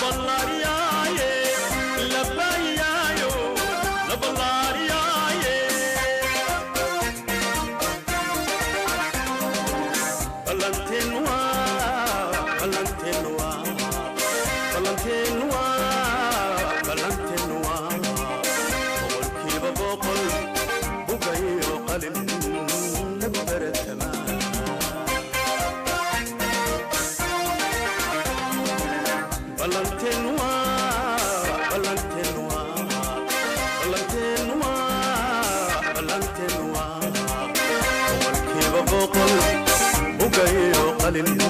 Ballaariyaaye, la baayaayo, la ballaariyaaye. Ballanteen waa, ballanteen waa, ballanteen waa, ballanteen waa, 100% bugayo qalin lagu baratamaa. Ballanteen waa, ballanteen waa, ballanteen waa, ballanteen waa, 100% bugayo qalin.